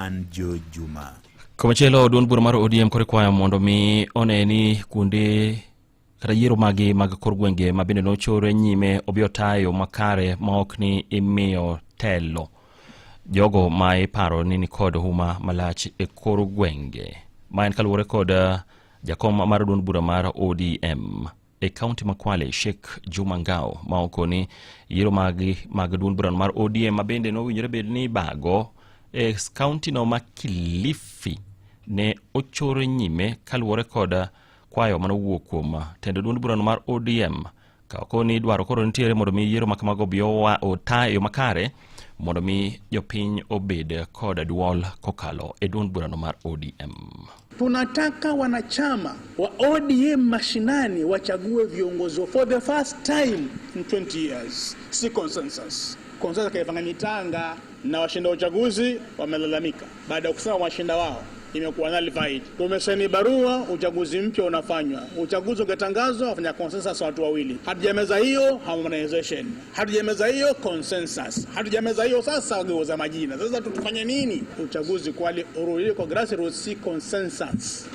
An Joe Juma. Komachielo, duond bura mar ODM koro ikwayo mondo mi one ni kuonde kata yiero magi mag kor gwenge ma bende nochore nyime obi otayo makare ma ok ni imiyo telo jogo ma iparo ni nikod huma malach e kor gwenge. Ma en kaluwore kod jakom mar duond bura mar ODM e kaunti ma Kwale, Sheikh Juma Ngao, ma okoni yiero magi mag duond burano mar ODM ma bende nowinjore bed ni ibago e kaunti no ma Kilifi ne ochor nyime kaluwore kod kwayo manowuok kuom tend duond burano mar ODM ka okoni dwaro koro nitiere mondo mi yiero ma kamago obi ota e yo makare mondo mi jopiny obed kod duol kokalo e duond burano mar ODM. Tunataka wanachama wa ODM mashinani wachague viongozi for the first time in 20 years, si consensus. Consensus kaifanya Tanga na washinda uchaguzi wamelalamika baada ya kusema washinda wao imekuwa nullified. Tumesaini barua, uchaguzi mpya unafanywa. Uchaguzi ukitangazwa, wafanya consensus watu wawili. Hatujameza hiyo harmonization, hatujameza hiyo consensus, hatujameza hiyo sasa wageuza majina. Sasa tutufanye nini? Uchaguzi Kwale urudie kwa grassroots, si consensus.